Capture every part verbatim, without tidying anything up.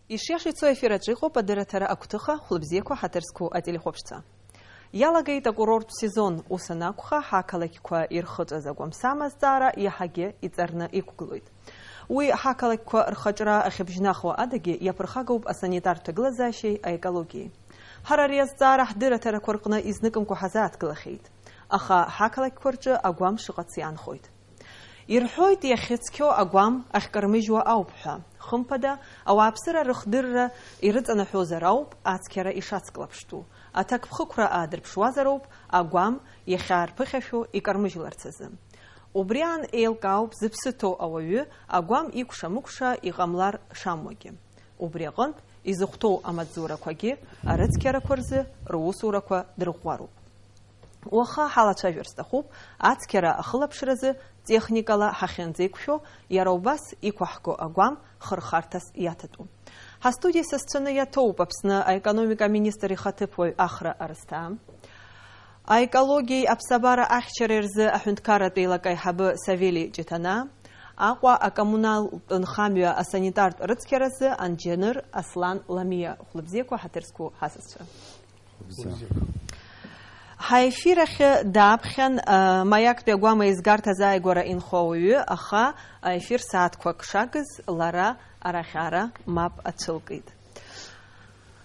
Ишиашеи цо ефир аҿы иҟоуп адырраҭара агәҭыха, хәлыбзиақәа, ҳаҭыр зқәу ателехәаԥшцәа. Иалагеит акурорттә сезон, ус анакәха, ҳақалақьқәа ирхыҵәаз агәамсам азҵаара иаҳагьы иҵарны иқәгылоит. Уи ҳақалақьқәа рхаҿра ахьыбжьнахуа адагьы иаԥырхагоуп асанитартә ҭагылазаашьеи аекологиеи. Ҳара ари азҵаара ҳдырраҭарақәа рҟны изныкымкәа ҳазааҭгылахьеит. Аха ҳақалақьқәа рҿы агәам шыҟац иаанхоит. Ирҳәоит, иахьыцқьоу агәам ахькармыжьуа ауп ҳәа. Хымԥада, ауааԥсыра рыхдырра ирыҵанаҳәозар ауп ацқьара ишацклаԥштәу. Аҭакԥхықәра аадырԥшуазароуп агәам иахьаарԥыхьашәо икармыжьларц азы. Убри аан еилкаауп зыԥсы ҭоу ауаҩы агәам икәша-мыкәша иҟамлар шамуагьы. Убри аҟынтә изыхәҭоу амаҵзурақәагьы арыцқьарақәа рзы русурақәа дырӷәӷәароуп. Уаха ҳалацәажәар сҭахуп ацқьара ахылаԥшразы техникала ҳахьынӡеиқәшәо, иара убас иқәаҳго агәам хырхарҭас иаҭатәу. Ҳастудиа сасцәаны иаҭоуп Аԥсны аекономика аминистр ихаҭыԥуаҩ Ахра Арсҭаа, аекологиеи аԥсабара ахьчареи рзы аҳәынҭқарратә еилак аиҳабы Савели Ҷыҭанаа, Аҟәа акоммуналтә нхамҩа асанитартә рыцқьаразы анџьаныр Аслан Ламиа. Хәлыбзиақәа, ҳаҭыр зқәу ҳасасцәа. Ҳаефир ахь дааԥхьан, а, Маиактәи агәам еизгарҭа азааигәара инхо ауаҩы, аха аефир сааҭқәак шагыз лара арахьара мап ацәылкит.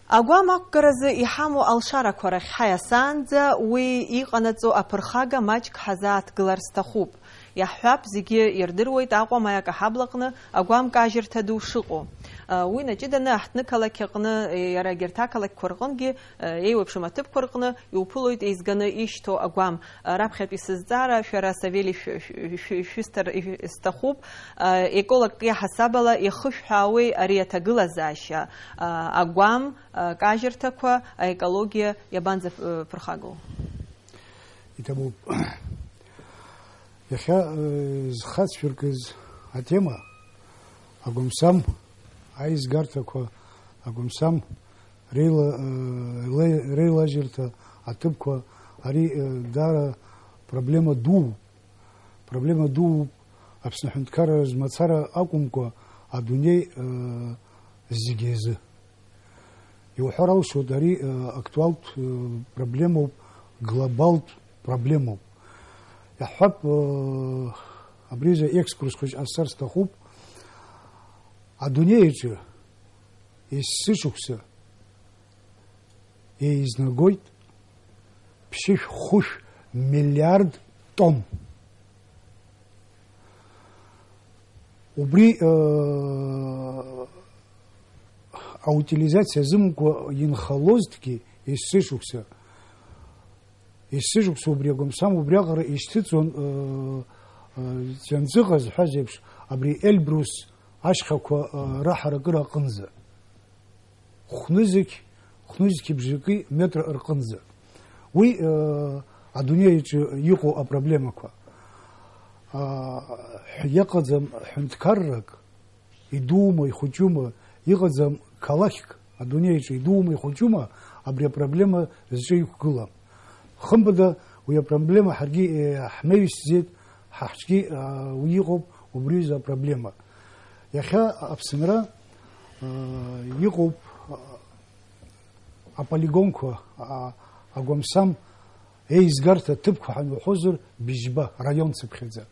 Агәам ақәгаразы иҳамоу алшарақәа рахь ҳаиасаанӡа уи иҟанаҵо аԥырхага маҷк ҳазааҭгылар сҭахуп. Иаҳҳәап, зегьы ирдыруеит Аҟәа Маиак аҳаблаҟны агәам кажьырҭа ду шыҟоу. Уи наҷыданы аҳҭнықалақь аҟны, иара егьырҭ ақалақьқәа рҟынгьы, еиуеиԥшым аҭыԥқәа рҟны иуԥылоит еизганы ишьҭоу агәам. Раԥхьатәи сызҵаара шәара Савели шә-, шә-, шә-, шәысҭар сҭахуп. Екологк иаҳасабала иахышәҳәаауеи ари аҭагылазаашьа, агәам, кажьырҭақәа, аекологиа иабанӡаԥырхагоу? Иҭабуп. Иахьа, э, зхацәыркыз атема, агәамсам аизгарҭақәа, агәамсам реила-, э, ле-, реилажьырҭа аҭыԥқәа, ари, э, даара проблема дууп. Проблема дууп Аԥсны аҳәынҭқарра змацара акәымкәа, адунеи, э, зегьы азы. Иуҳәар алшоит, ари, э, актуалтә, э, проблемоуп, глобалтә проблемоуп. Иаҳҳәап, э, абри азы екскурс хәыҷ ҟасҵар сҭахуп. Адунеи аҿы есышықәса еизнагоит ԥшьышә-хәышә миллиард тонн. Убри, э, аутилизациа азымкәа инхалозҭгьы есышықәса, есышықәса убри агәамсам убриаҟара ишьҭыҵуан, э, э, ҵәҩанҵыҟа зҳәаз еиԥш, абри Эльбрус ашьхақәа, э, раҳаракыра аҟынӡа. Хәнызқь, хәнызқьи бжаки метра рҟынӡа. Уи, э, адунеи аҿы иҟоу апроблемақәа. А, ҳәа иҟаӡам ҳәынҭқаррак, идуума, ихәыҷума, иҟаӡам қалақьк, адунеи аҿы идуума, ихәыҷума, абри апроблема зҿы иқәгылам. Хымԥада, уи апроблема ҳаргьы, э, ҳмеҩсӡеит, ҳахьчгьы, э, уи иҟоуп, убри аҩыза апроблема. Иахьа Аԥсынра, э, иҟоуп, э, аполигонқәа, а, агәамсам еизгарҭа ҭыԥқәа ҳануҳәозар, быжьба, раион цыԥхьаӡа.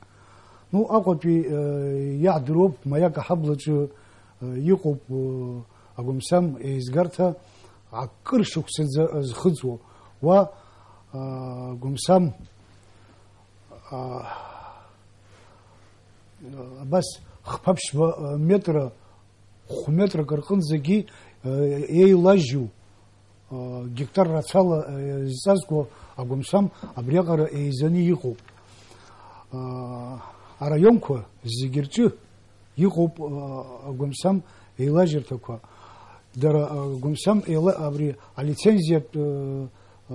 Ну, Аҟәатәи, э, иаҳдыруоуп, Маиак аҳаблаҿы, э, иҟоуп, э, агәамсам еизгарҭа акыр шықәсаӡа зхыҵуа. Уа, э, агәамсам, э, абас хԥа-ԥшьба, э, метра хә-метрак рҟынӡагьы, э, еилажьу, э, гектар рацәала, э, зҵазкуа агәамсам абриаҟара еизаны иҟоуп. Э, араионқәа зегьы рҿы иҟоуп, э, агәамсам еилажьырҭақәа. Дара, э, агәамсам еила-, абри алицензиатә, э, э,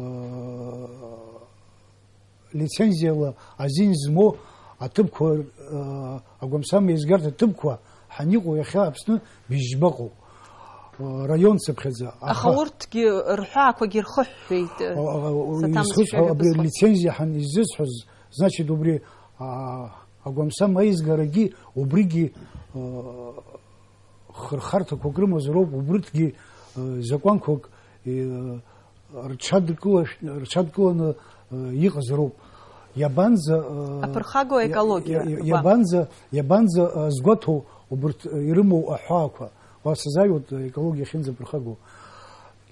лицензиала азин змоу аҭыԥқәа, э, агәамсам еизгарҭа ҭыԥқәа ҳаниҟоу иахьа Аԥсны быжьбаҟоуп, э, раион цыԥхьаӡа. Аха Аха урҭгьы рҳәаақәагьы рхыҳәҳәеит, э, А, а, а, саҭамзар изхысҳәо абри шәаҩаԥысуа. Лицензиа ҳан изысҳәоз, значит, убри, а, агәамсам аизгарагьы убригьы, э, Хырхарҭақәак рымазароуп, убырҭгьы, э, закәанқәак, э, рҽадкылашә-, рҽадкыланы, э, иҟазароуп. Иабанӡа, э, Аԥырхагоу иа-, екологиа, иа-, иа-, гәа. Иабанӡа, иабанӡа, э, згәаҭоу убырҭ, э, ирымоу аҳәаақәа? Уа сазааиуеит, э, екологиа ахьынӡаԥырхагоу.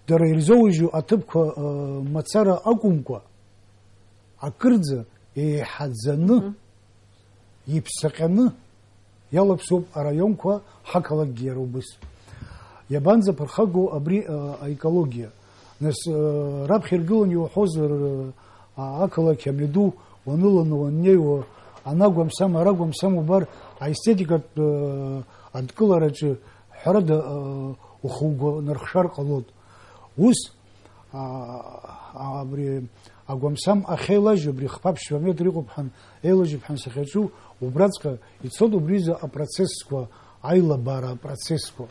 Дара ирзоужьу аҭыԥқәа, э, мацара акәымкәа, акырӡа еиҳаӡаны, Мгм. иԥсаҟьаны иалаԥсоуп араионқәа, ҳақалақьгьы иара убыс. Иабанӡаԥырхагоу абри, э, аекологиа? Нас, э, раԥхьа иргыланы иуҳәозар, э, а-, ақалақь амҩаду уаныланы уаннеиуа, анагәамсам, арагәамсам убар, аестетикатә, э, адкылараҿы, ҳәарада, э, ухы-угәы нархшәар ҟалоит. Ус, а, а, абри агәамсам ахьеилажьу, абри хԥа-ԥшьба метр иҟоуп ҳәан, еилажьуп ҳәан сахьаҿу, убраҵәҟьа ицоит убри аҩыза апроцессқәа, аилабаара апроцессқәа.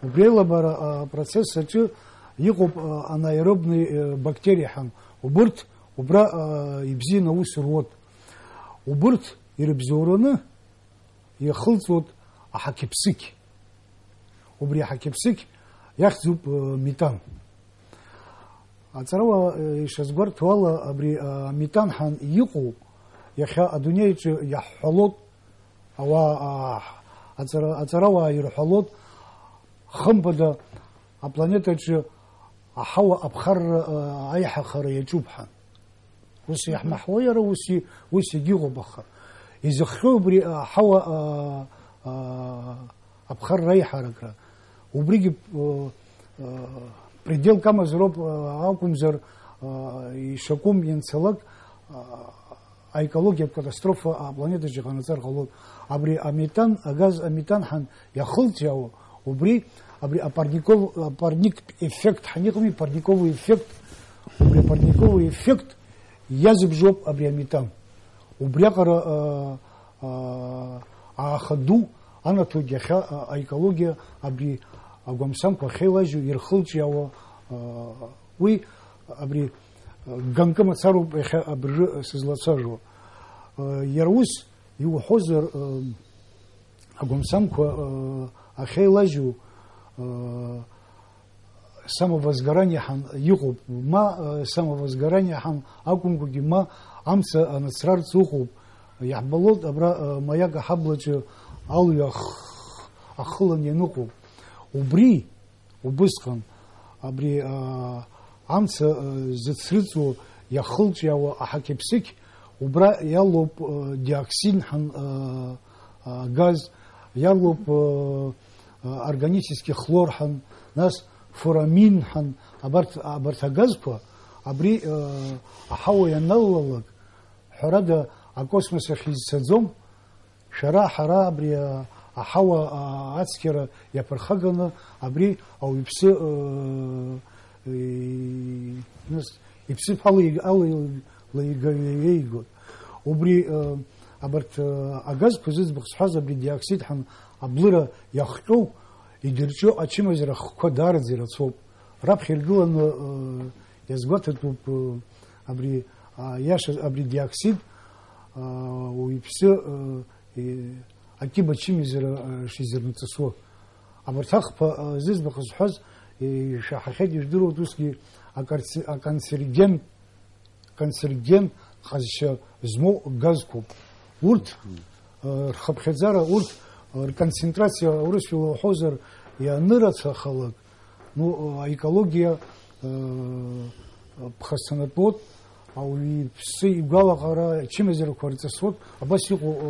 Убри аилабаара, а, апроцесс аҿы иҟоуп, а, анаеробный, э, бактериа ҳәан. Убырҭ убра, а, ибзианы аус руоит. Убырҭ ирыбзоураны иахылҵуеит аҳақьԥсықь. Убри аҳақьԥсықь иахьӡуп, э, метан. Аҵарауаа, э, ишазгәарҭо ала, абри, э, аметан ҳәан иҟоу, иахьа адунеиаҿы иаҳҳәалоит, ауаа, а, аҵара-, аҵарауаа ирҳәалоит, хымԥада апланетаҿы аҳауа аԥхарра, э, аиҳахара иаҿуп ҳәа. Ус иаҳмаҳуа иара ус и-, ус егьыҟоуп, аха изыхҟьои убри, а, ҳауа, а, а, аԥхарра аиҳаракра? Убригьы, а, а, пределк амазароуп, а, акәымзар, а, ишакәым ианцалак, а, аекологиатә катастрофа апланетаҿы иҟанаҵар ҟалоит. Абри аметан, агаз аметан ҳәан иахылҵиаауа, убри, абри апарников-, апарниктә еффект, ҳаниҟами, парниковый эффект, убри апарниковый эффект иазыбжоуп абри аметан. Убриаҟара, а, а, ааха ду анаҭоит иахьа, а, аекологиа абри агәамсамқәа ахьеилажьу ирхылҵиаауа, а, уи абри, а, ганкы мацароуп иахьа абыржәы сызлацәажәо. А, иара ус иуҳәозар, а, агәамсамқәа, э, ахьеилажьу, э, самовозгорание ҳәан иҟоуп, ма, э, самовозгорание ҳәан акәымкәагьы, ма амца анацрарц ыҟоуп. Иаҳбалоит абра, э, маиак аҳаблаҿы алҩа ах-, ахылан ианыҟоу. Убри, убысҟан, абри, э, амца, э, зыцрыҵуа, иахылҿиаауа аҳақьԥсықь, убра иалоуп, э, диоксин ҳәан, э, а, газ, иалоуп, а, а, органический хлор ҳәан, нас фурамин ҳәан, абарҭ, абарҭ агазқәа, абри, а, аҳауа ианалалак, ҳәарада, акосмос ахь изцаӡом, шәара, ҳара абри, а, аҳауа, а, ацқьара иаԥырхаганы, абри ауаҩԥсы, а, и-, нас, иԥсыԥ ала иг-, ала ил-, ла ига-, иеигоит. Убри, э, абарҭ, э, агазқәа зыӡбахә сҳәаз, абри диоксид ҳәа аблыра иахҟьоу, идырҵәо ачымазара хкқәа даараӡа ирацәоуп. Раԥхьа иргыланы, э, иазгәаҭатәуп, э, абри, а, иаша, абри диоксид, а, уаҩԥсы, э, и-, акьыба ачымазара, э, шизырмҵысуа. Абарҭ ахԥа, э, зыӡбахә зҳәаз, э, ишәаҳахьеит, ижәдыруеит усгьы акарци-, аканцероген, канцероген ҟазшьа змоу газқәоуп. Урҭ, э, рхыԥхьаӡара, урҭ, э, рконцентрациа, урысшәала уҳәозар, ианырацәахалак, ну, э, аекологиа, э, ԥхасҭанатәуоуп, ауаҩы иԥсы игәалаҟара ачымазарақәа рҵысуеит, абас иҟоу, э,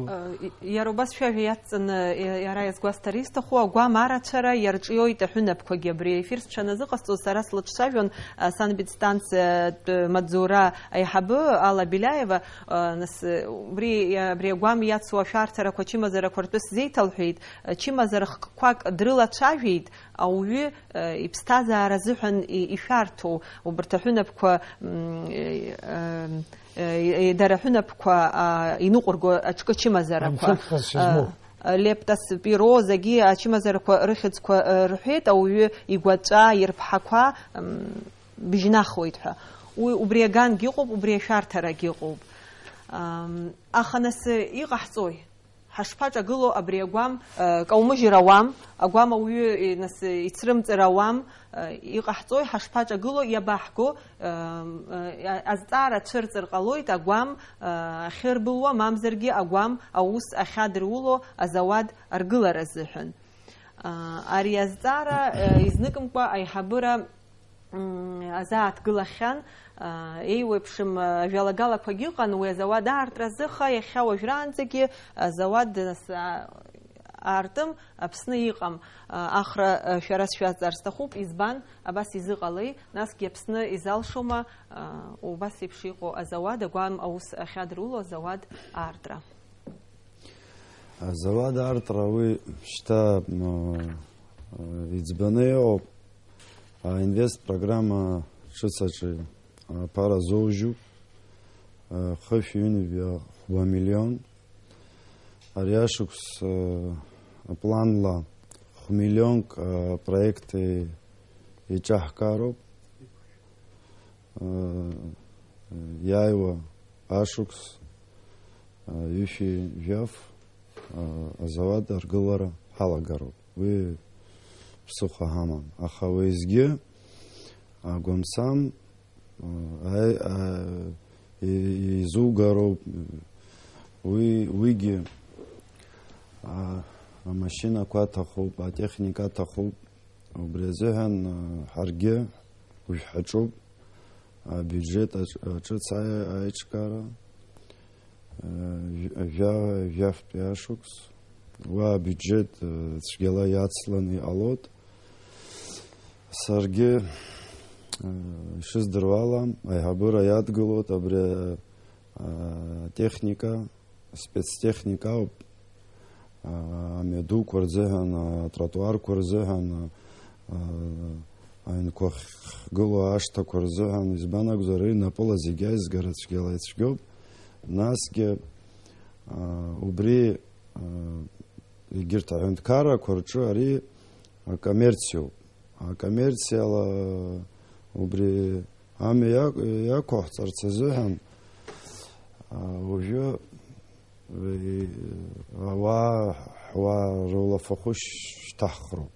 Э, и-, иара убас шәажәа иацҵаны, и-, иара иазгәасҭар исҭаху, агәам арацәара иарҿиоит аҳәынаԥқәагьы. Абри аефир сҽаназыҟасҵоз сара слыҿцәажәон, а, санэпидстанциатә маҵзура аиҳабы Алла Беляева, а, нас, э, убри, иа-, абри агәам иацу ашәарҭарақәа ачымазарақәа ртәы сзеиҭалҳәеит, а, чымазара хкқәак дрылацәажәеит, ауаҩы, э, иԥсҭазаара азыҳәан и-, ишәарҭоу убарҭ аҳәынаԥқәа, м, э, э, э, дара аҳәынаԥқәа, а, иныҟәырго аҿкы чымазарақәа. Анцәа ԥхасшьа змоу. Э, лептоспирозагьы ачымазарақәа рыхьӡқәа, э, рҳәеит, ауаҩы игәаҵәа, ирԥҳақәа, м, быжьнахуеит ҳәа. Уи убри агангьы ыҟоуп, убри ашәарҭарагьы ыҟоуп. Ам, аха нас, э, иҟаҳҵои? Ҳашԥаҿагыло абри агәам, э, каумыжьыр ауам, агәам ауаҩы, э, нас, э, ицрымҵыр ауам, э, иҟаҳҵои, ҳашԥаҿагыло, иабаҳго, э, э, азҵаара цәырҵыр ҟалоит, агәам, э, ахьырбылуа, мамзаргьы агәам аус ахьадыруло азауад аргылара азыҳәан. Э, ари азҵаара, э, изныкымкәа аиҳабыра м, азааҭгылахьан, а, еиуеиԥшым, а, ажәалагалақәагьы ыҟан, уи азауад аартра азыха, иахьа уажәраанӡагьы азауад, нас, а, аартым, Аԥсны иҟам. А, Ахра, а, шәара сшәазҵаар сҭахуп, избан, абас изыҟалеи? Насгьы Аԥсны изалшома, а, убас еиԥш иҟоу азауад, агәам аус ахьадыруло азауад аартра? Азауад аартра уи шьҭа, м, а, иӡбаны иҟоуп. Аинвест программа ҿыц аҿы аԥара зоужьуп, хышә ҩынҩажәа хәба миллион. Ари ашықәс, апланла хә-миллионк апроект еиҿаҳкаароуп. Иааиуа ашықәс, ҩышәи жәаф, азауад аргылара ҳалагароуп. Уи ԥсыхәа ҳамам. Аха уеизгьы, агәамсам, аи-, а, и-, изугароуп. Уи, уигьы, а, амашьынақәа аҭахуп, атехника аҭахуп. Убри азыҳәан, а, ҳаргьы уажә ҳаҿуп, абиуџьет аҿ-, аҿыц аи-, аиҿкаара. Жәа-, жәафтәи ашықәс уа абиуџьет, э, цәгьала иацланы иҟалоит. Саргьы, э, ишыздыруа ала, аиҳабыра иадгылоит абри, э, атехника, спецтехника ауп. Амҩадуқәа рзыҳәан, атротуарқәа рзыҳәан, аҩнқәа ахьгылоу ашҭақәа рзыҳәан, избан акәзар, ари напыла зегьы аизгара цәгьала ицәгьоуп. Насгьы, убри, егьырҭ аҳәынҭқаррақәа рҿы ари акоммерциоуп. Акоммерциала убри амҩа иақ-, иақәаҳҵарц азыҳәан, а, уажәы, э, ауаа, ҳуаа рулафахәы шьҭаҳхроуп.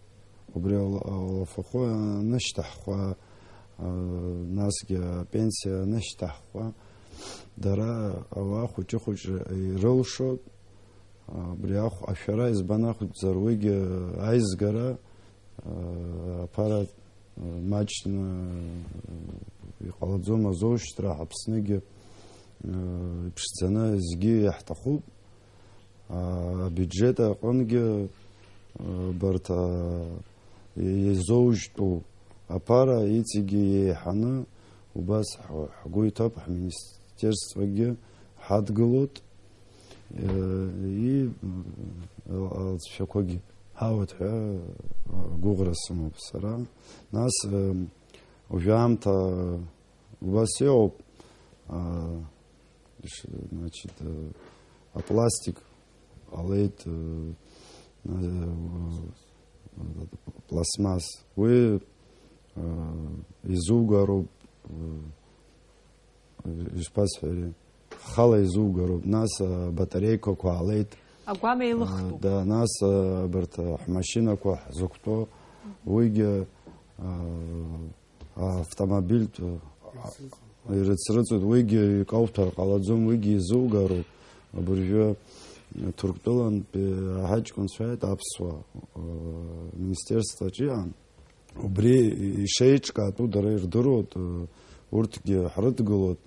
Убри аула-, аулафахәы анышьҭаҳхуа, а, насгьы апенсиа анышьҭаҳхуа, дара ауаа хәыҷы-хәыҷы ирылшоит. Абри ахә-, ашәара избан акәзар, уигьы аизгара, аа, аԥара, аа, маҷны, аа, иҟалаӡом азоушьҭра, Аԥснагьы, аа, иԥшӡаны зегьы иаҳҭахуп. Аа, абиуџьет аҟынгьы, аа, абарҭ, аа, изоужьтәу аԥара иҵегьы еиҳаны убас ҳгәы иҭоуп, ҳминистерствагьы ҳадгылоит. Э, и, э, алҵшәақәагьы ҳауеит ҳәа, э, гәыӷра сымоуп сара. Нас, э, уажәы аамҭа убас иҟоуп, а, ш-, значит, э, апластик ҟалеит, э, э, пластмасс. Уи, э, изугароуп, э, ишԥасҳәари, хала изугароуп, нас, а, батареикақәа аалеит. Агәам еилыхтәуп. А, да, нас, а, абарҭ, а, ҳмашьынақәа ҳзықәтәоу, уигьы, а, автомобильтә, а, ирыцрыҵуеит, уигьы икауҭәар ҟалаӡом, уигьы изугароуп. Абыржәы Ҭырқәтәылантәи аҳаҷкәынцәа ааит аԥсуа, а, министерстваҿы иҟан. Убри ишеиҿкаатәу дара ирдыруеит, урҭгьы ҳрыдгылоит,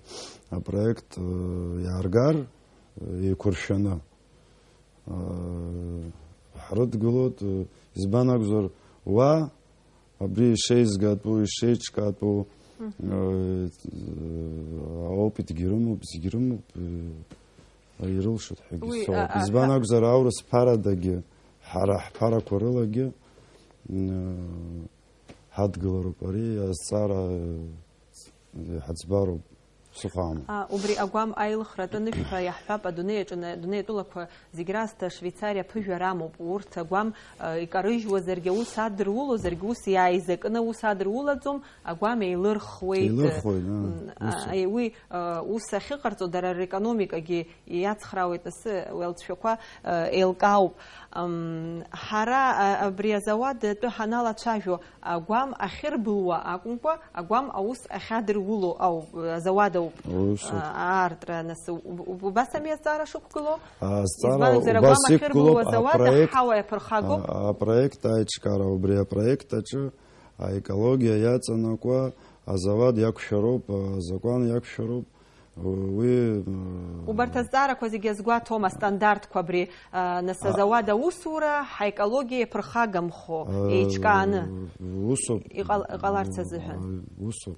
апроект иааргар еиқәыршәаны ҳрыдгылоит. Избан акәзар, уа абри ишеизгатәу, ишеиҿкаатәу, Мгм. Аопитгьы рымоуп, зегь рымоуп. Ирылшоит ҳәагьы Уи, соуп. а, а, Избан а- акәзар, аурыс ԥарадагьы, ҳара ҳԥарақәа рылагьы, м, ҳадгылароуп. Ари азҵаара, э, ҳаӡбароуп. Ԥсыхәа амоуп. А, убри агәам аилыхратә анышә ҳәа иаҳҳәап, адунеи аҿы на-, адунеи атәылақәа зегь раасҭа Швеицариа ԥыжәара амоуп. Урҭ агәам, а, икарыжьуазаргьы, ус адырулозаргьы, ус иааизакны ус адырулаӡом, агәам еилырхуеит. Еилырхуеит, а, М, а, усоуп. Уи, а, ус ахьыҟарҵо, дара рекономикагьы иацхраауеит, нас, уи алҵшәақәа, а, еилкаауп. Ам, ҳара, а, абри азауад атәы ҳаналацәажәо, агәам ахьырбылуа акәымкәа, агәам аус ахьадыруло ауп, азауад ауп, Ус ауп. А, аартра, нас, у-, у-, убас ами азҵаара шықәгылоу? Азҵаара Избан акәзар, убас агәам ахьырбылуа иқәгылоуп, азауад апроект, аҳауа иаԥырхагоуп? А, апроект аиҿкаара, убри апроект аҿы аекологиа иаҵанакуа азауад иақәшәароуп, азакәан иақәшәароуп, уи, м, Убарҭ азҵаарақәа зегьы азгәаҭом астандартқәа абри, а, нас, А. азауад аусура ҳаекологиа иаԥырхагамхо, А, еиҿкааны усоуп. иҟал-, иҟаларц азыҳәан. А, усоуп.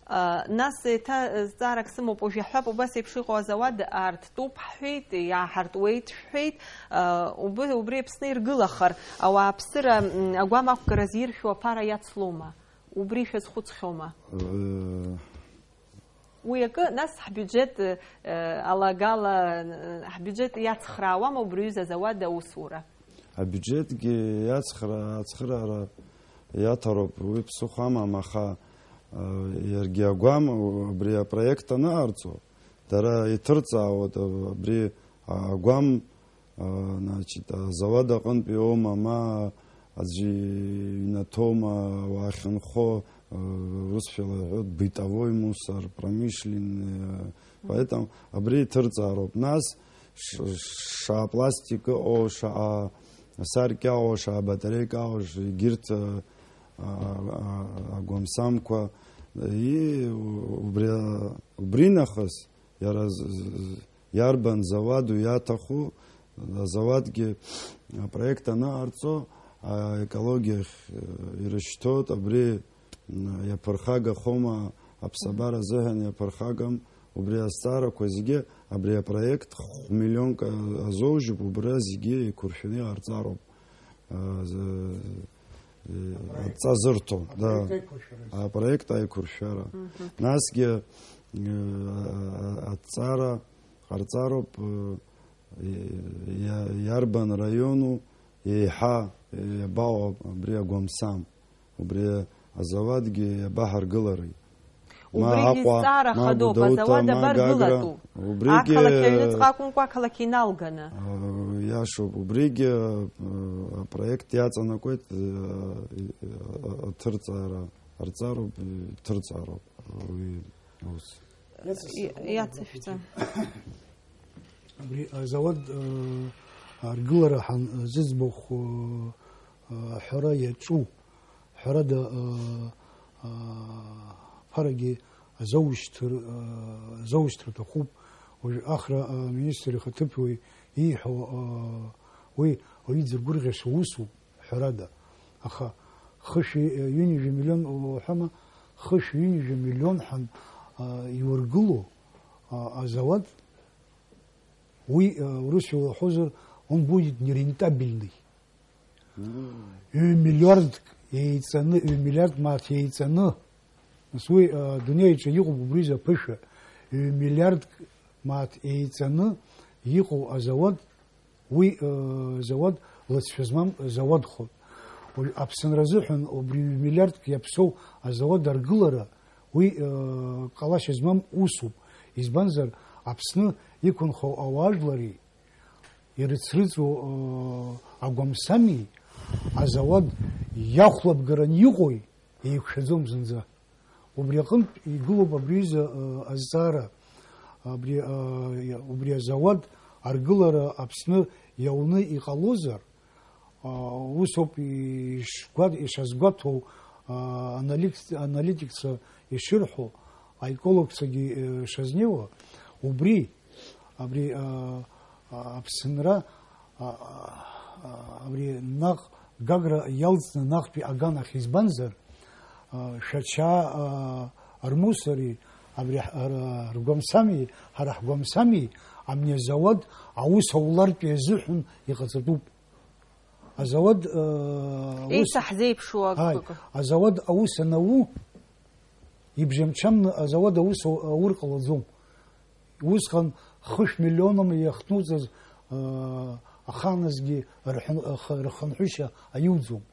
А, нас еиҭа зҵаарак сымоуп, уажә иаҳҳәап, убас еиԥш иҟоу азауад аарттәуп ҳҳәеит, иааҳартуеит шәҳәеит, а, убы-, убри Аԥсны иргылахар, ауааԥсыра, м, агәам ақәгара зиршәу аԥара иацлома? Убри шәазхәыцхьоума? Э, Уи акы, нас ҳбиуџьет, э, алагала, э, ҳбиуџьет иацхраауама убри аҩыза азауад аусура? Абиуџьетгьы иацхра-, ацхыраара иаҭароуп, уи ԥсыхәа амам, аха, э, иаргьы агәам, убри апроект аныҟарҵо, дара иҭырҵаауеит, абри агәам А, значит, азауад аҟынтәи аума, ма аӡәы иҩнаҭоума уахьынхо, а, урысшәала иҳәоит, бытовой мусор, промышленный, а, поэтому абри иҭырҵаароуп. Нас ш-, шаа пластик ыҟоу, шаа асаркьа ыҟоу, шаа батарейка ыҟоу, егьырҭ, а, а, а, агәамсамқәа, и, убри, убри нахыс иара з-, з-, з-, Иарбан зауаду иаҭаху, азауадгьы апроект анаҟарҵо, аекологиахь, э, ирышьҭоуп, абри, м, иаԥырхагахома, аԥсабара азыҳәан иаԥырхагам, убри азҵаарақәа зегьы, абри апроект хә-, миллионк азоужьуп, убра зегьы еиқәыршәаны иҟарҵароуп. А, з-, э, адҵа зырҭо, да. Апроект аиқәыршәара. Апроект аиқәыршәара. Мгм. Насгьы, э, а-, а-, адҵара ҟарҵароуп, э, иа-, иарбан раиону еиҳа, э, иабаҟоу абри агәамсам, убри азауадгьы иабаҳаргылари? Ма Убригьы Аҟәа, зҵаара ма хадоуп, Гәдоуҭа, азауад ма абаргылатәу? Гагра. Убригьы Ақалақь аҩныҵҟа акәымкәа, ақалақь иналганы. А, иашоуп, убригьы, а, апроект иаҵанакуеит, а, а, аҭырҵаара, арҵароуп, иҭырҵаароуп, уи ус. Иацышәҵа. Абри азауад, э, аргылара ҳан-, зыӡбахә, э, аҳәара иаҿу ҳәарада, э, э, ԥарагьы азоушьҭыр-, э, азоушьҭра аҭахуп. Уажә Ахра, э, министр ихаҭыԥуаҩ ииҳәо, э, уи ауаҩы дзыргәырӷьаша усуп. Ҳәарада. Аха хышәи, э, ҩынҩажәа миллион уҳәама, хышәи ҩынҩажәа миллион ҳәан, а, иургыло, а, азауад, уи, а, урысшәала уҳәозар, он будет нерентабельный. Мм. Ҩ-миллиардк еиҵаны, ҩ-миллиард мааҭ еиҵаны, нас уи, а, адунеи аҿы иҟоуп убри изы аԥышәа, ҩ-миллиардк мааҭ еиҵаны иҟоу азауад, Уи, э, зауад лыҵшәа змам зауадхон. Уажә Аԥсынра азыҳәан убри ҩ-миллиардк иаԥсоу азауад аргылара, уи, э, ҟалашьа змам усуп. Избанзар, Аԥсны иқәынхо ауаажәлари, ирыцрыҵуа, э, агәамсами, азауад иахәлабгаран иҟои, еиқәшәаӡом зынӡа. Убри аҟынтә игылоуп абри аҩыза, э, азҵаара. Абри, э, убри азауад аргылара Аԥсны иауны иҟалозар, э, усоуп ишгәа-, ишазгәаҭоу, э, аналитик-, аналитикцәа ишырҳәо, аекологцәагьы, э, шазнеиуа, убри, абри, э, э, Аԥсынра, э, э, абри наҟ Гагра иалҵны наҟтәи аганахь, избанзар, а, Шәача, а, рмусори, абри ҳ-, р-, ргәамсами, ҳара ҳгәамсами, амни азауад аус аулартә азыҳәан иҟаҵатәуп. Азауад, а, аус Еицаҳзеиԥшу Ааи, акы. Азауад аус анау, Ибжьамчамны азауад аус ау-, аур ҟалаӡом. Усҟан хышә миллионым иахҭнуҵаз, аа, ахааназгьы рҳәын-, рх-, рхынҳәышьа аиуӡом.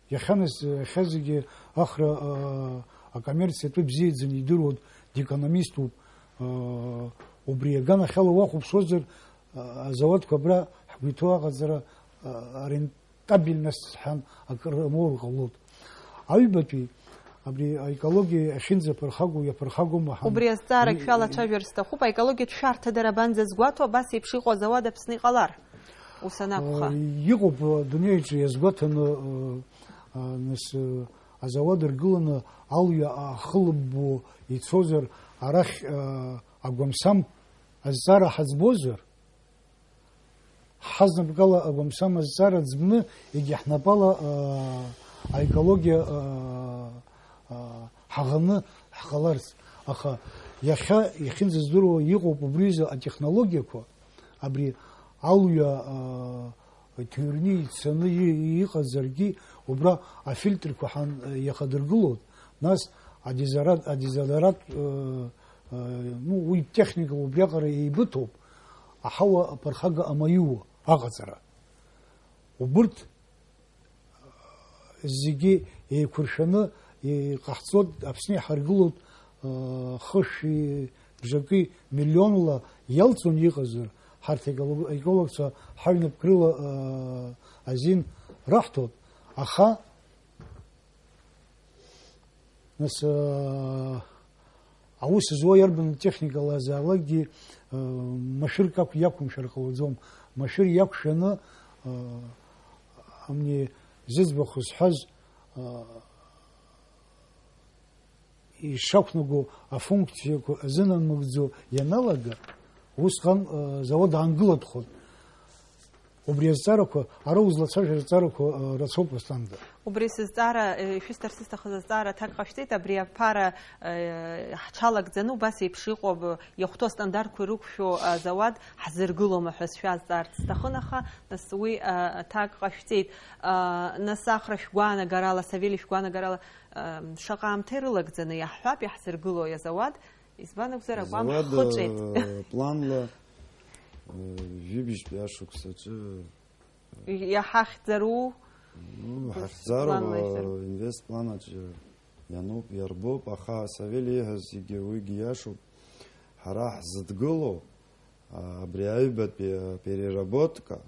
Иахьаназ, иахьа зегьы ахра, аа, акоммерциатәы бзиаӡаны идыруан, декономиступ. Аа, убри аганахьала уахәаԥшуазар, аа, азауадқәа абра ҳгәы иҭоу аҟаҵара, аа, арен-, стабильность ҳәа акыр амоур ҟалоит. Аҩбатәи, абри аекологиа ахьынӡаԥырхагоу, иаԥырхагоума ҳәа. Убри азҵаарагь шәалацәажәар сҭахуп, аекологиатә шәарҭа дара банӡазгәаҭо, абас еиԥш иҟоу азауад Аԥсны иҟалар, ус анакәха? Э, иҟоуп, э, адунеиаҿы иазгәаҭаны, э, э, нас, э, азауад ргыланы алҩа ахылыббо ицозар, арахь, э, агәамсам азҵаара ҳаӡбозар, Ҳазнапыкала агәамсам азҵаара ӡбны, егьи ҳнапала, аа, аекологиа, аа, аа, ҳаӷаны ҳҟаларц. Аха иахьа, иахьынӡаздыруа, иҟоуп убри рзы атехнологиақәа, абри алҩа, аа, иҭыҩрны ицаны и-, иҟазаргьы, убра афильтрқәа ҳан-, иахадыргылоит, нас адезодорант, адезодорант, э, э, ну, уи техникала убриаҟара еибыҭоуп, аҳауа аԥырхага амаиуа аҟаҵара. Убырҭ зегьы еиқәыршәаны иҟаҳҵоит, Аԥсны иҳаргылоит, э, хышәи бжаки миллионла иалҵуан иҟазар, ҳарҭ аеколог-, аекологцәа ҳаҩнапк рыла, э, азин раҳҭоит, аха Нас, аа, аус зуа иарбан техникалазаалакгьы, аа, машәырк акә-, иақәымшәар ҟалаӡом. Машәыр иақәшәаны, аа, амни зыӡбахә зҳәаз, аа, ишақәнаго афункциақәа азынамыгӡо ианалага, усҟан, аа, зауад аангылатәхон. Убри азҵаарақәа, ара узлацәажәо азҵаарақәа, э, рацәоуп, Асланда. Убри сызҵаара, э, ишәысҭар сызҭахыз азҵаара аҭак ҟашәҵеит, абри аԥара, э, ҳҽалагӡаны убас еиԥш иҟоу, э, иахәҭоу астандартқәа ирықәшәо азауад ҳзыргылома ҳәа сшәазҵаарц сҭахын, аха, нас, уи, э, аҭак ҟашәҵеит. Э, нас, Ахра шәгәаанагарала, Савели шәгәаанагарала, э, шаҟа аамҭа ирылагӡаны иаҳҳәап иаҳзыргылои азауад? Избан акәзар, агәам Азауад, ҳхыҵәеит. Э, планла, э, жәибжьтәи ашықәсаҿы, э, иаҳахьӡару? Ну, ус ҳахьӡароуп, планла, э, изар- инвестпланаҿы иануп, иарбоуп, аха Савели ииҳәаз зегьы уигьы иашоуп. Ҳара ҳзыдгылоу, а, абри аҩбатәи, а, переработка,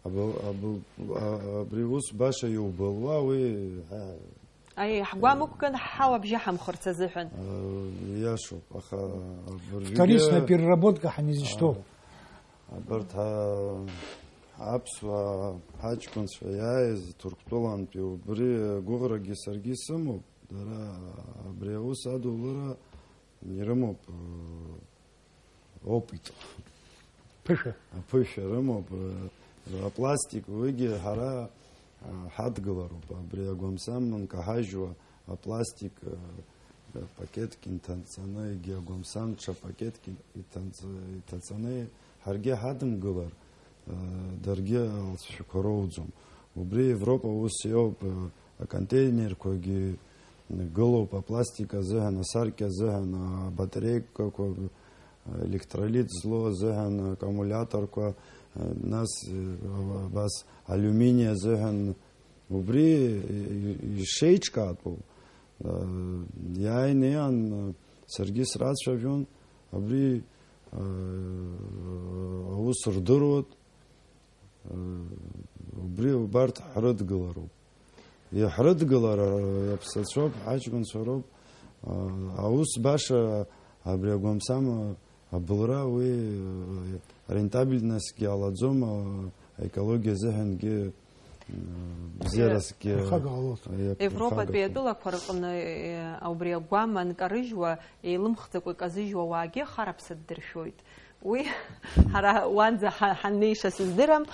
Аб-, аб-, а-, абри ус баша иубылуа, уи, а, Аиеи, ҳгәам ықәган ҳҳауа бжьаҳамхырц азыҳәан. А, иашоуп, аха абыржәгьы Вторичная переработка ҳанизышьҭоу. А, абарҭ, а, аԥсуаа ҳаҷкәынцәа иааиз Ҭырқәтәылантәи убри гәыӷрагьы саргьы исымоуп. Дара абри аус адулара ирымоуп, а, опыт. Ԥышәа. Аԥышәа рымоуп, р-, апластик, уигьы ҳара, а, ҳадгылароуп, абри агәамсам нкаҳажьуа апластик, а, пакетк инҭаҵаны, егьи агәамсам ҽа пакетк иҭаҵ-, иҭаҵаны ҳаргьы ҳадымгылар, а, даргьы алҵшәақәа роуӡом. Убри Европа ус иоуп, а, аконтейнерқәагьы гылоуп апластик азыҳәан, асаркьа азыҳәан, абатареикақәа, аелектролит злоу азыҳәан, аккумулиаторқәа, нас, абас алиумини азыҳәан. Убри ишеиҿкаатәу, иааины иаан, саргьы срацәажәон, абри аус рдыруеит. Убри убарҭ ҳрыдгылароуп. Иҳрыдгылар аԥсацәоуп, ҳаҷкәынцәа роуп. Аус баша абри агәамсам абылра уи рентабельностьгьы алаӡом, аекологиа азыҳәангьы бзиарасгьы Ԥырхага ҟалоит. Европатәи атәылақәа рҟны, э, убри агәам анкарыжьуа, еилымхӡакәа иказыжьуа ауаагьы хараԥса ддыршәоит. Уи ҳара уанӡа ҳа-, ҳаннеиша сыздырам.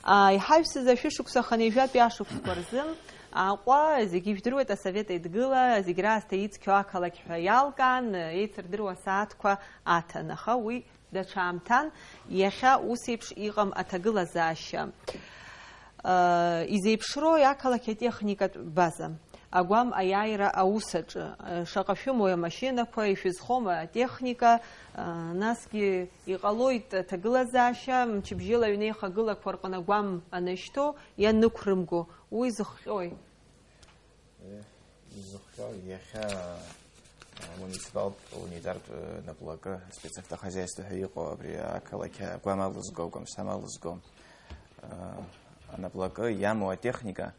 А, иҳаҩсыз ашәышықәса хынҩажәатәи ашықәсқәа рзы Аҟәа, зегьы ижәдыруеит, Асовет Еидгыла зегь раасҭа ицқьоу ақалақь ҳәа иалкаан, еицырдыруа асааҭқәа аҭан, аха уи даҽа аамҭан, иахьа ус еиԥш иҟам аҭагылазаашьа. А, изеиԥшроу ақалақь атехникатә база. Агәам аиааира аус аҿы, шаҟа шәымои амашьынақәа, ишәызхома атехника, насгьы иҟалоит аҭагылазаашьа, мчыбжьыла аҩнеихагылақәа рҟны агәам анышьҭоу ианықәрымго, уи зыхҟьои? Изыхҟьо, иахьа амуниципалтә унитартә наплакы, спецавтохозяйство ҳәа иҟоу абри ақалақь агәам алызго, агәамсам алызго, анаплакы иамоу атехника,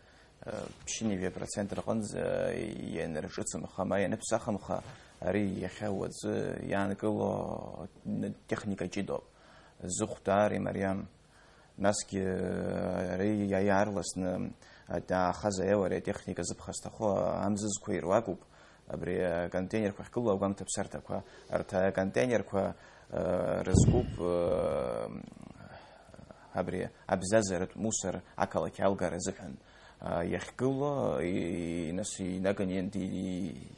ԥшьынҩажәа процент рҟынӡа ианырҿыцымха, ма ианыԥсахымха, ари иахьа уаҵәы иаанкыло техника ҷыдоуп. Зыхә даара имариам. Насгьы, ари иа-, иаарласны, а, аахаза иауа ари атехника зыԥха зҭаху амзызқәа ируакуп. Абри аконтейнерқәа ахьгылоу агәамҭаԥсарҭақәа, арҭ аконтейнерқәа, а, рызкуп, а, абри абзазаратә мусор ақалақь алгара азыҳәан, а, иахьгылоу, и-, и-, нас инаганы ианди-, и-,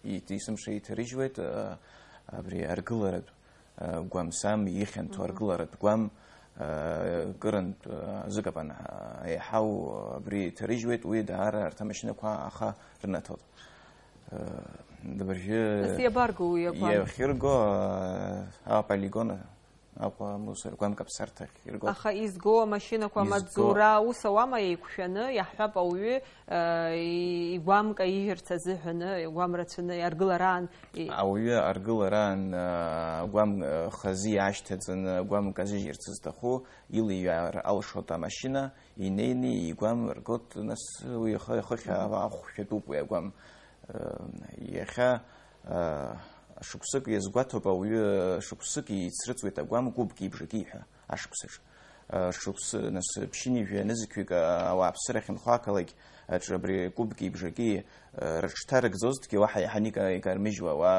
и-, есымша иҭарыжьуеит, а, абри аргыларатә, а, гәамсам, ихьанҭоу Мгм. аргыларатә гәам, а, кырынтә, а, зыкапан, а, еиҳау абри иҭарыжьуеит, уи даара арҭ амашьынақәа аха рнаҭоит. А, дабыржьы Нас иабарго уи агәам? Иахьырго, а, аполигон, Аҟәа амусор гәам каԥсарҭахь ирго. Аха изго амашьынақәа Изго. амаҵзура аус ауама еиқәшәаны, иаҳҳәап, ауаҩы, э, и-, игәам каижьырц азыҳәаны, игәам рацәаны аргылараан, и- Ауаҩы аргылараан, э, агәам, э, хазы иаашьҭаҵаны, агәам казыжьырц зҭаху, илыҩаар алшоит амашьына, инеины игәам ргоит, нас уи ихы, ихыхь ахәшәатәуп уи агәам. Э, иахьа, э, шықәсык иазгәаҭоуп ауаҩы, шықәсык еицрыҵуеит агәам гәыбки бжаки ҳәа ашықәсаҿ. Э, шықәсы, нас, ԥшьынҩажәа нызқьҩык, э, ауааԥсыра ахьынхо ақалақь аҿы абри гәыбки бжаки, э, рыҽҭарыгӡозҭгьы уаҳа иаҳаны ика-, икармыжьуа, уа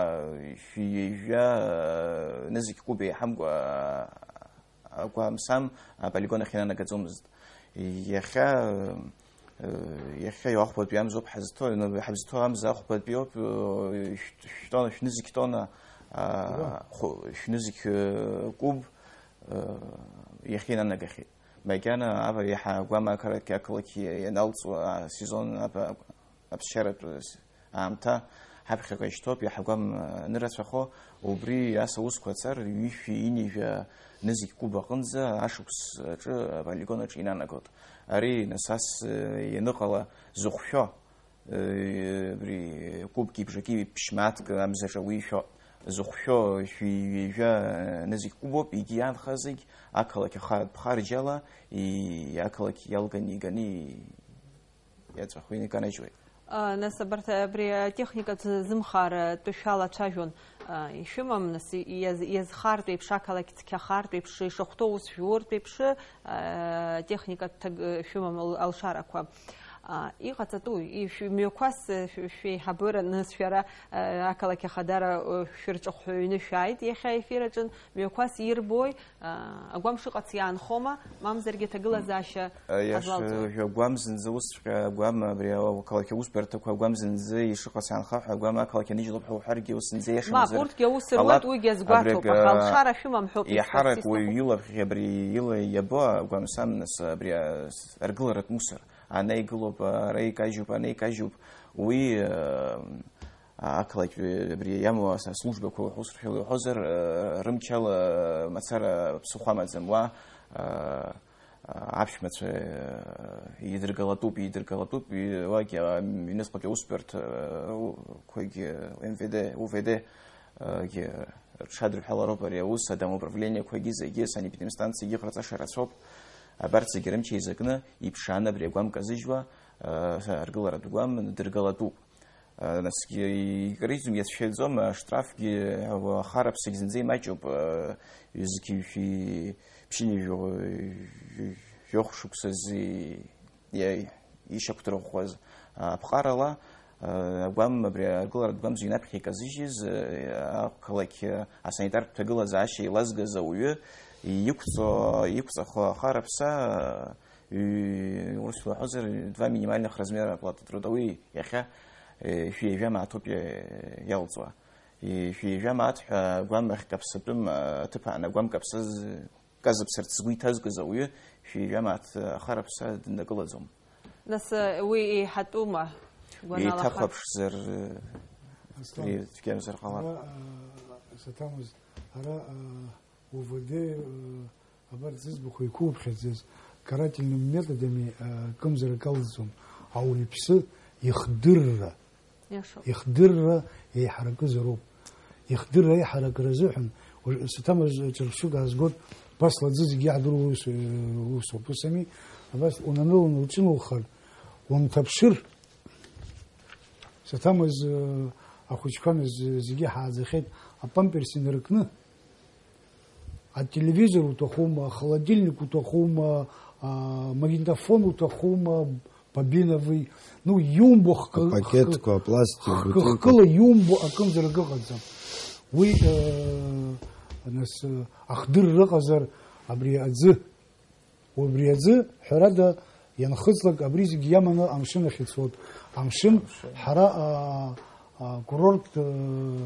шәи ҩажәа, э, нызқь кәыба еиҳамкәа, э, агәамсам аполигон ахь инанагаӡомызт. Иахьа, э, иахьа иахәбатәи амзоуп ҳазҭо, ну, ҳазҭо амза ахәбатәиоуп, э, шә-, шәтона, шәнызқь тона, а, Уа. ху-, шәнызқь, э, кәыб, э, иахьа инанагахьеит. Макьана ава иаҳа агәам ақалақь, ақалақь ианалҵуа асезон ава аԥсшьаратә аамҭа ҳаԥхьаҟа ишьҭоуп, иаҳагәам анырацәахо, убри ас аусқәа ацар, ҩышәи ҩынҩажәа нызқь кәыба аҟынӡа ашықәс аҿы аполигон аҿы инанагоит. Ари, нас, ас, э, ианыҟала зыхәшәо, э, абри кәыбки бжаки ԥшьмааҭк амзаҿа уи ишәо, зыхәшәо шәи ҩажәа нызқь кәыбоуп, егьи иаанхазгь ақалақь ахаатә ԥхарџьала, и-, ақалақь иалганы иганы иаҵәахуеит, иканаџьуеит. А, нас абарҭ абри атехника зымхаара тәышәала цәажәон. А, ишәымам, нас, иаз-, иазхартә еиԥш, ақалақь цқьахартә еиԥш, ишахәҭоу ус жәуртә еиԥш, а, техника ҭаг-, шәымам ал-, алшарақәа. А, иҟаҵатәуи, ишә-, мҩақәас, шә-, шәеиҳабыра, нас шәара, а, ақалақь ахадара, а, шәырҿахәҳәаҩны шәааит иахьа аефир аҿы, мҩақәас ирбои, Агәам шыҟац иаанхома, мамзаргьы аҭагылазаашьа Аиаша, ҳазлалҵуеи? Ажәа агәам зынӡа усҵәҟьа, агәам абри ақалақь аусбарҭақәа, агәам зынӡа ишыҟац иаанха ҳәа, агәам ақалақь аныжьлоуп ҳәа уҳәаргьы, ус зынӡа Иашамзар. Мап, урҭгьы аус руеит, уигьы азгәаҭоуп, аха алшара шәымам ҳәоуп ишәҳәарц исҭаху. Иаҳарак уаҩ илахь абри ила иабо, агәамсам, нас, абри, а, аргыларатә мусор. Ана игылоуп, ара икажьуп, ана икажьуп. Уи, а, ақалақь, э, абри иамоу ас-, аслужбақәа уҳәозар, э, рымчала мацара ԥсыхәа амаӡам, уа, э, аԥшәмацәа, э, идыргалатәуп, идыргалатәуп, и-, уагь, а, ҩнызқьлатәи аусбарҭақәагь, э, МВД, УВД, э, гьы рҽадырҳәалароуп ари аус, адомоуправлениақәагьы зегьы санэпидемстанциагьы ҟарҵаша рацәоуп, абарҭ зегьы рымч еизакны иԥшааны абри агәам казыжьуа, э, аргыларатә гәам дыргалатәуп. Насгьы икризм иацәшәаӡом, аштрафгьы, ахараԥсагь зынӡа имаҷуп, зқьи жәшәи ԥшьынҩажәи жәохә шықәсазы иа-, ишьақәдырӷәӷәаз аԥҟарала, агәам, абри аргыларатә гәам зыҩнаԥхьа иказыжьыз, ақалақь асанитартә ҭагылазаашьа еилазгаз ауаҩы иқәҵо, иқәҵахо ахараԥса, Ҩ-, урысла уҳәозар, два минимальных размера оплаты труда. Уи иахьа, э, шәи ҩажәа мааҭуп иа-, иалҵуа. Э, шәи ҩажәа мааҭ ҳәа агәам ахькаԥсатәым, а, аҭыԥ аан агәам каԥсаз, казыԥсарц згәы иҭазкыз ауаҩы шәи ҩажәа мааҭ ахараԥса днакылаӡом. Нас, э, уи еиҳатәума? Еиҭахәаԥшзар, э, Аслан, цәгьамзар ҟалап. Ара, а, саҭамыз, ара, а, ОВД, а, абарҭ зыӡбахә еиқәуԥхьаӡаз карательным методами, а, акымзарак алҵӡом. Ауаҩԥсы ихдырра, Иашоуп. Ихдырра еиҳаракызароуп. Ихдырра аиҳаракра азыҳәан, уажә саҭамыз ҿырԥшык аазгоит, ԥасла аӡы зегьы иаҳдыруа ус, усоуп, ус ами? Абас унаныланы уҿыноухар, унҭаԥшыр, саҭамыз, э, ахәыҷқәа нас зегьы ҳааӡахьеит, апамперс инаркны, ателевизор уҭахума, ахолодильник уҭахума, а, магнитофон уҭахума, бобиновый, ну, иумбо хкы-, Апакетқәа, хкы-, апластик, хкы-, бутылка. Хкыла иумбо акымзарак ыҟаӡам. Уи, э, нас, э, ахдырра ыҟазар, абри аӡы, убри аӡы, ҳәарада, ианхыҵлак, абри зегь иаманы амшын ахь ицоит. Амшын, амшын. Ҳара, а, а, курорт, э,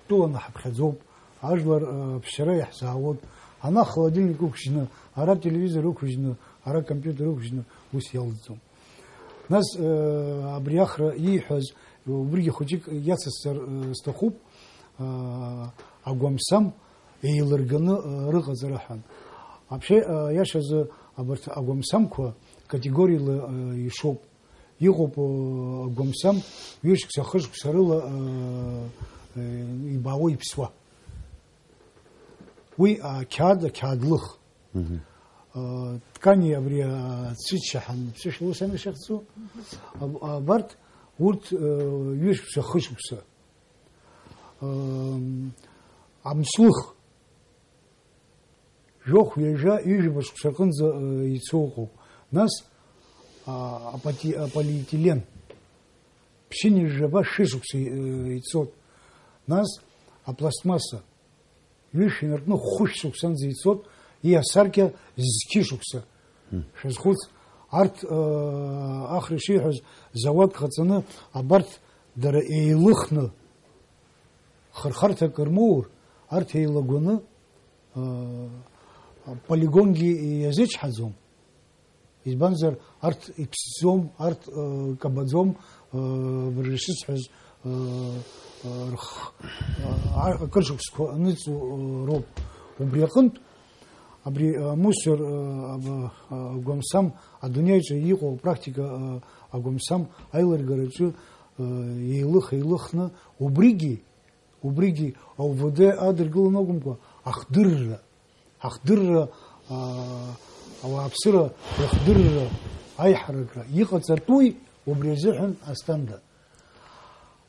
тәыланы ҳаԥхьаӡоуп. Ажәлар, э, ԥсшьара иаҳзаауеит. Ана холодильник ықәжьны, ара телевизор ықәжьны, ара компиутер ықәжьны ус иалҵӡом. Нас, э, абри ахра ииҳәаз, убригьы хәыҷык иацысҵар, э, сҭахуп, э, агәамсам еилырганы, э, рыҟаҵара ҳәан. Вообще, э, иашазы абарҭ агәамсамқәа категориала, э, ишоуп. Иҟоуп, э, агәамсам ҩышықәса, хышықәса рыла, э, э, ибаауа, иԥсуа. Уи ақьаад, ақьаадлых. Мгм. Э, ткани абри, э, ацәычча ҳәа, ԥсышәала ус ами ишахьӡу? Аб-, абарҭ урҭ, э, ҩышықәса, хышықәса. Э, амшлых. Жәохә, ҩажәа, ҩажәа шықәса рҟынӡа, э, ицо ыҟоуп. Нас, а, апати-, аполиэтилен. Ԥшьынҩажәаба шәышықәса, э, ицоит. Нас апластмасса. Ҩышә инаркны хәышә шықәсанӡа ицоит, иасаркьа зқьы шықәса. Мм. Шәазхәыц, арҭ, э, ахра ишиҳәаз, зауадк ҟаҵаны, абарҭ дара еилыхны, хырхарҭак рмоур, арҭ еилагәаны, э, полигонгьы иазычҳаӡом. Избанзар, арҭ иԥсӡом, арҭ, э, кабаӡом, э, абыржәы шысҳәаз, э, э, рх-, э, а-, акыр шықәсқәа аныҵу, э, роуп. Убри аҟынтә, абри, э, мусор, э, аб-, э, агәамсам, адунеиаҿы иҟоу апрактика, э, агәамсам аилыргараҿы, э, еилых-еилыхны, убригьы, Убригьы ОВД адыргылон акәымкәа, ахдырра, ахдырра, аа, ауааԥсыра рыхдырра, аиҳаракра иҟаҵатәуи убри азыҳәан асҭанда.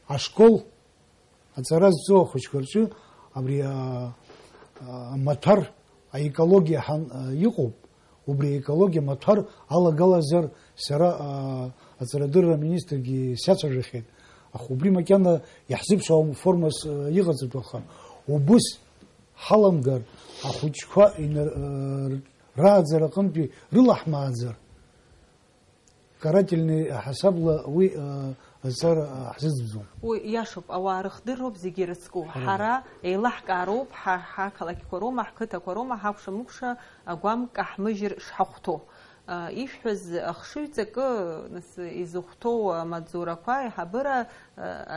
Ашкол аҵара зҵо ахәыҷқәа рҿы абри, аа, аа, амаҭәар аекологиа ҳәа, а, иҟоуп, убри аекологиа маҭәар алагалазар сара, а, аҵарадырра аминистргьы сиацәажәахьеит, аха убри макьана иаҳзыԥшаауам формас, а, иҟаҵатәу, аха убыс ҳаламгар, ахәыҷқәа инар-, а, рааӡара аҟынтәи рылаҳмааӡар, Карательный ҳасабла уи, э, азҵаара, э, ҳзыӡбӡом. Уи иашоуп, ауаа рыхдырроуп зегьы ирыцку. Ҳара. Ҳара еилаҳкаароуп, ҳа, ҳақалақьқәа роума, ҳқыҭақәа роума, ҳакәша-мыкәша агәам каҳмыжьыр шҳахәҭоу. Э, ишәҳәаз ахшыҩҵакы, нас, изыхәҭоу амаҵзурақәа аиҳабыра, э,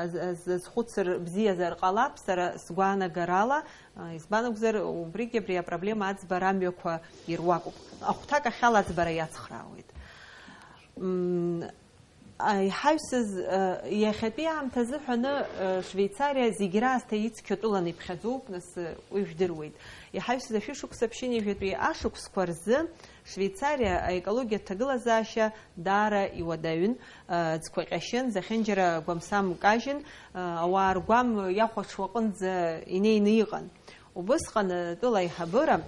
аз-, аз-, азхәыцыр бзиазар ҟалап, сара сгәаанагарала, э, избан акәзар, убригьы абри апроблема аӡбара амҩақәа ируакуп. Ахәҭак ахьала аӡбара иацхраауеит. Мм, а, иҳаҩсыз, а, иахьатәи аамҭа азыҳәаны, а, Швеицариа зегь раасҭа ицқьоу тәыланы иԥхьаӡоуп, нас, а, уи жәдыруеит. Иҳаҩсыз ашәышықәса ԥшьынҩажәатәи ашықәсқәа рзы Швеицариа аекологиатә ҭагылазаашьа даара иуадаҩын, а, ӡқәа ҟьашьын, зехьынџьара гәамсам кажьын, а, ауаа ргәам иахәаҽуа аҟынӡа инеины иҟан. Убысҟан, а, тәыла аиҳабыра,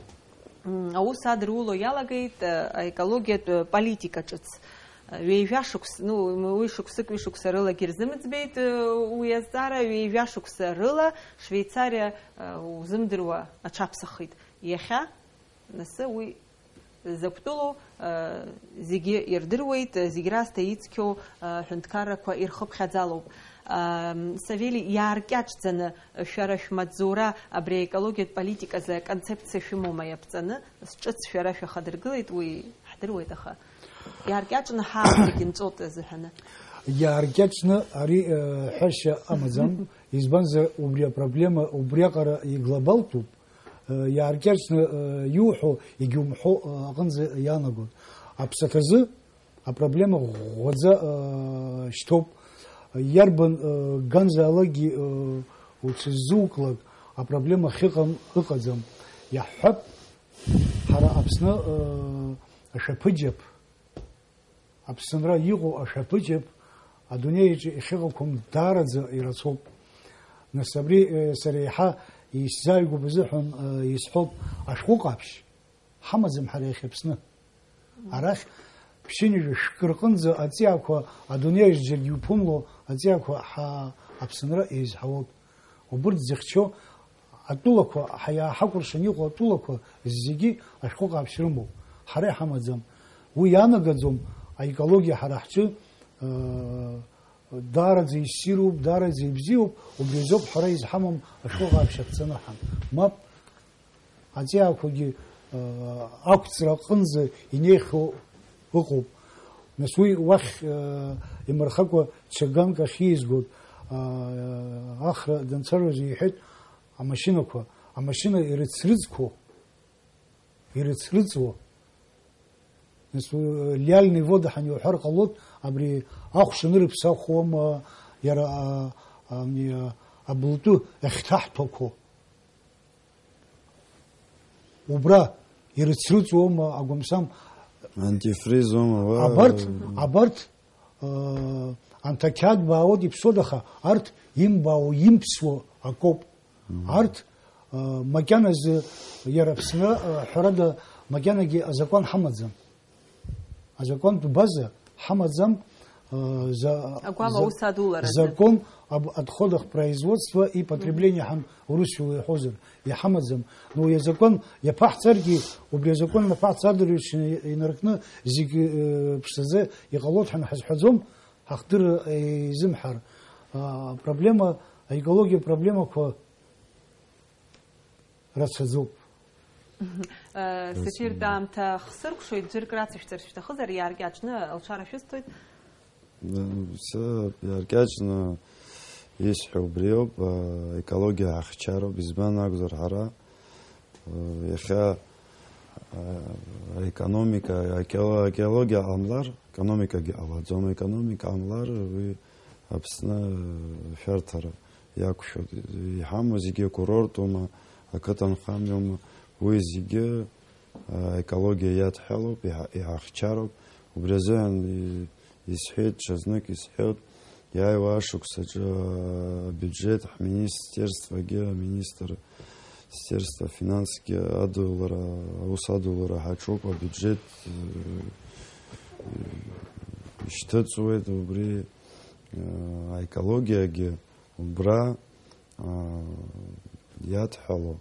М, аус адыруло иалагеит, э, аекологиатә, э, политика ҿыц. Э, ҩеижәа шықәс-, ну, м, уи шықәсык, ҩышықәса рылагьы ирзымӡбеит, э, уи азҵаара, ҩеижәа шықәса рыла Швеицариа, э, узымдыруа аҽаԥсахит. Иахьа, нас, уи закәтәылоу, э, зегьы ирдыруеит, э, зегь раасҭа ицқьоу, э, ҳәынҭқаррақәа ирхыԥхьаӡалоуп. Ам, Савели, иааркьаҿӡаны шәара шәмаҵзура абри аекологиатә политиказы аконцепциа шәымоума иаԥҵаны? Ҿыц шәара шәахадыргылеит, уи ҳдыруеит, аха иааркьаҿны ҳаамҭагьы нҵәоит азыҳәаны. Иааркьаҿны ари, э, ҳәашьа амаӡам, избанзар, убри апроблема убриаҟара иглобалтәуп. Э, иааркьаҿны, э, иуҳәо, егьумҳәо, э, аҟынӡа иаанагоит. Аԥсаҭазы апроблема ӷәӷәаӡа, э, шьҭоуп. Иарбан, э, ганзаалакгьы, э, уцәыззуклак, апроблема ахьыҟам ыҟаӡам. Иаҳҳәап, ҳара Аԥсны, э, ашәаԥыџьаԥ, Аԥсынра иҟоу ашәаԥыџьаԥ адунеи аҿы иахьыҟақәам даараӡа ирацәоуп. Нас абри, э, сара еиҳа исзааигәоуп азыҳәан, э, исҳәоит, ашәҟәы ҟаԥшь ҳамаӡам ҳара иахьа Аԥсны. Арахь ԥшьынҩажәа шәкы рҟынӡа аҵиаақәа, адунеи аҿы џьаргьы иуԥымло аҵиаақәа ҳа-, Аԥсынра еизҳауоуп. Убырҭ зыхьчо атәылақәа, ҳа-, иааҳакәыршан иҟоу атәылақәа зегьы ашәҟәы ҟаԥшь рымоуп. Ҳара иҳамаӡам. Уи иаанагаӡом аекологиа ҳара ҳҿы, э, даараӡа иссируп, даараӡа ибзиоуп, убри азоуп ҳара изҳамам ашәҟәы ҟаԥшь аԥҵаны ҳан. Мап, аҵиаақәагьы, э, ақәҵра аҟынӡа инеихьоу ыҟоуп. Нас уи уахь, э, имырхакәа ҽа ганк ахь ииазгоит, э, Ахра данцәажәоз иҳәеит, амашьынақәа, амашьына ирыцрыҵқәо, ирыцрыҵуа. Нас, э, лиальные воды ҳәа уҳәар ҟалоит, абри ахә шаны рыԥсахуама, иара, а, а, ами, а, абылтәы ахьҭаҳҭәақәо. Убра ирыцрыҵуама, агәамсам? Антифриз уама, уа? Абарҭ, абарҭ, э, анҭ ақьаад баауеит иԥсуеит, аха арҭ имбаауа, имԥсуа акоуп. Мгм. Арҭ, э, макьаназы иара Аԥсны, э, ҳәарада, макьанагьы азакәан ҳамаӡам. Азакәантә база ҳамаӡам, э, за-, Агәам за-, аус адуларазы. Закон об отходах производства и потребления ҳәа урысшәала иҳәозар, иҳамаӡам. Но уи азакәан иаԥаҳҵаргьы, убри азакәан анаԥаҳҵаргьы инаркны зегь, э, ԥшӡаӡа иҟалоит ҳәа ҳазҳәаӡом, ҳахдырра, э, изымҳәар. А, проблема, аекологиа проблемақәа рацәаӡоуп. Э, Сефиртә аамҭа хсыркәшоит, ӡәырк рацышәҵар шәҭахызар, иааркьаҿны алшара шәысҭоит. Э, сэ иааркьаҿны исҳәо убриоуп, э, аекологиа ҳахьчароуп, избан акәзар ҳара, э, иахьа, э, аекономика, аеколо-, аекологиа ҟамлар, економикагьы ҟалаӡом, аекономика ҟамлар, уи Аԥсны ашәарҭара иақәшәоит. Иҳамоу зегьы акурортума, ақыҭанхамҩоума, уи зегьы, а, аекологиа иадҳәалоуп, иҳа-, иҳахьчароуп. Убри азыҳәан и-, исҳәеит, ҽазнык исҳәеит, иааиуа ашықәсаҿы, а, абиуџьеҭ ҳминистерствагьы, аминистр, министерство финансгьы адулара, аус адулара ҳаҿуп, абиуџьеҭ, э, ишьҭыҵуеит убри, э, аекологиагьы убра, а, иадҳәало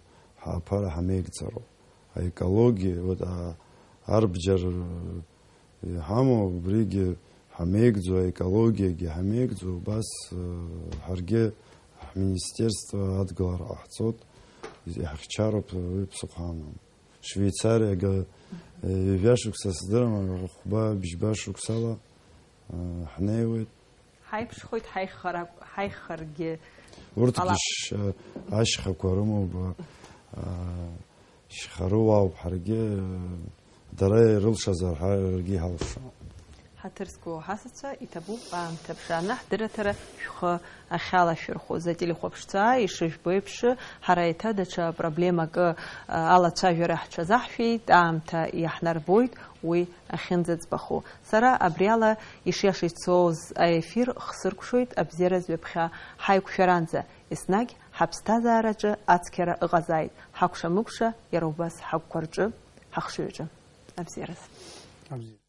ҳаԥара ҳамеигӡароуп. Аекологиа, вот, а, арбџьар, э, иҳамоу, убригьы ҳамеигӡо, аекологиагьы ҳамеигӡо, убас, э, ҳаргьы ҳминистерство адгылара ҟаҳҵоит, иҳахьчароуп, уи ԥсыхәа амам. Швеицариагьы, э, ҩажәа шықәса сыздырам, хәба, бжьба шықәсала, э, ҳнеиуеит. Ҳаиԥшхоит, ҳаиххара-, ҳаиххаргьы Урҭгьы ҟалап. Ш-, ашьхақәа рымоуп, а, шьхарыуаауп ҳаргьы, дара ирылшазар ҳаргьы иҳалшоит. Ҳаҭыр зқәу ҳасасцәа, иҭабуп аамҭа ԥшааны ҳдырраҭара шәхы ахьалашәырхәоз. Ателехәаԥшцәа, ишыжәбо еиԥш, ҳара еиҭа даҽа проблемакы, а, алацәажәара ҳҽазаҳшәеит, аамҭа иаҳнарбоит, уи ахьынӡаӡбаху. Сара абри ала ишиаша ицоз аефир хсыркәшоит абзиараз ҩаԥхьа ҳаиқәшәаранӡа, еснагь ҳаԥсҭазаараҿы ацқьара ыҟазааит, ҳакәша-мыкәша иара убас ҳагәқәа рҿы, ҳахшыҩ аҿы. Абзиараз. Абзиа.